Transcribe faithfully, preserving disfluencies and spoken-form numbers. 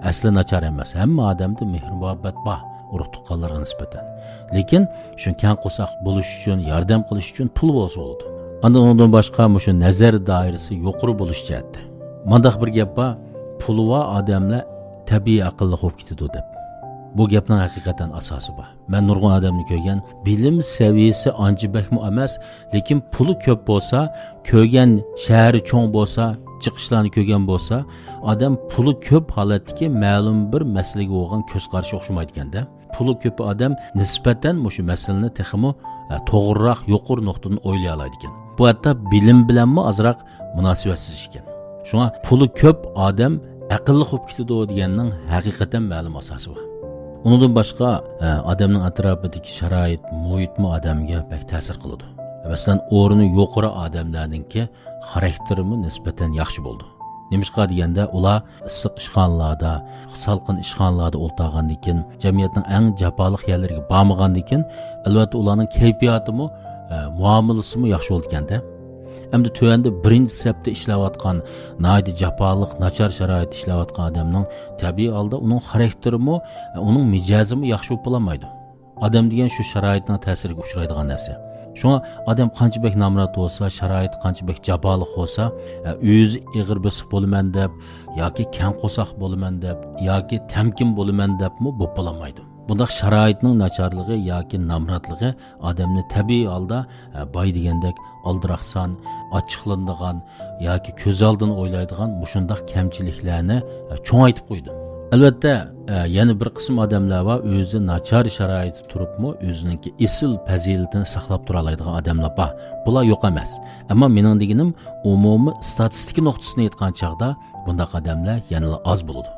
ئەسلى ناچار ئەمەس. ھەممە ئادەمدە مېھىر-مۇھەببەت بار ئۇرۇق-تۇغقانلارغا نىسبەتەن. لېكىن شۇ كەڭ قورساق بولۇش ئۈچۈن، ياردەم قىلىش ئۈچۈن پۇل بولسا بولىدۇ. ئاندىن ئۇنىڭدىن باشقا مۇشۇ نەزەر دائىرىسى يۇقىرى بولۇش جەھەتتە. مانداق بىر گەپ بار، پۇلى بار ئادەملەر تەبىئىي ئەقىللىق بولۇپ كېتىدۇ دەپ. بۇ گەپنىڭ ھەقىقەتەن ئاساسى بار. مەن نۇرغۇن ئادەمنى كۆرگەن، بىلىم سەۋىيەسى ئانچە بەكمۇ ئەمەس، لېكىن پۇلى كۆپ بولسا، كۆرگەن شەھىرى چوڭ بولسا، چىقىشلارنى كۆرگەن بولسا، ئادەم پۇلى كۆپ ھالەتتىكى مەلۇم بىر مەسىلىگە بولغان كۆز قارىشى ئوخشىمايدىكەن-دە. پۇلى كۆپ ئادەم نىسبەتەن مۇشۇ مەسىلىنى تېخىمۇ، ئە، توغرىراق، يۇقىرى نۇقتىدىن ئويلايالايدىكەن. بۇ ھەتتا بىلىم بىلەنمۇ ئازراق مۇناسىۋەتسىز ئىكەن. شۇڭا پۇلى كۆپ ئادەم ئەقىللىق بولۇپ كېتىدۇ دېگەننىڭ ھەقىقەتەن مەلۇم ئاساسى بار. ئۇنىڭدىن باشقا، ئە، ئادەمنىڭ ئەتراپىدىكى شارائىت، مۇھىتمۇ ئادەمگە بەك تەسىر قىلىدۇ. مەسىلەن، ئورنى يۇقىرى ئادەملەرنىڭكى خاراكتېرىمۇ نىسبەتەن ياخشى بولىدۇ. نېمىشقا دېگەندە، ئۇلار ئىسسىق ئىشخانىلاردا، سالقىن ئىشخانىلاردا ئولتۇرغاندىن كېيىن، جەمئىيەتنىڭ ئەڭ جاپالىق يەرلىرىگە بارمىغاندىن كېيىن، ئەلۋەتتە، ئۇلارنىڭ كەيپىياتىمۇ، ئە، مۇئامىلىسىمۇ ياخشى بولىدىكەن-دە. ئەمدى تۆۋەندە بىرىنچى سەپتە ئىشلەۋاتقان، ناھايىتى جاپالىق، ناچار شارائىتتا ئىشلەۋاتقان ئادەمنىڭ تەبىئىي ھالدا ئۇنىڭ خاراكتېرىمۇ، ئۇنىڭ مىجەزىمۇ ياخشى بولۇپ بولالمايدۇ. ئادەم دېگەن شۇ شارائىتنىڭ تەسىرىگە ئۇچرايدىغان نەرسە. شۇڭا ئادەم قانچە بەك نامرات بولسا، شارائىت قانچە بەك جاپالىق بولسا، ئە، ئۆزى ئېغىر بېسىق بولىمەن دەپ ياكى كەڭ قورساق بولىمەن دەپ ياكى تەمكىن بولىمەن دەپمۇ بولۇپ بولالمايدۇ. بۇنداق شارائىتنىڭ ناچارلىقى ياكى نامراتلىقى ئادەمنى تەبىئىي ھالدا، ئە، باي دېگەندەك ئالدىراقسان، ئاچچىقلىنىدىغان ياكى كۆز ئالدىنى ئويلايدىغان مۇشۇنداق كەمچىلىكلەرنى، ئە، چوڭايتىپ قويىدۇ. ئەلۋەتتە، ئە، يەنە بىر قىسىم ئادەملەر بار، ئۆزى ناچار شارائىتتا تۇرۇپمۇ ئۆزىنىڭكى ئېسىل پەزىلىتىنى ساقلاپ تۇرالايدىغان ئادەملەر بار. بۇلار يوق ئەمەس. ئەمما مېنىڭ دېگىنىم، ئومۇمىي ئىستاتىستىكا نۇقتىسىدىن ئېيتقان چاغدا بۇنداق ئادەملەر يەنىلا ئاز بولىدۇ.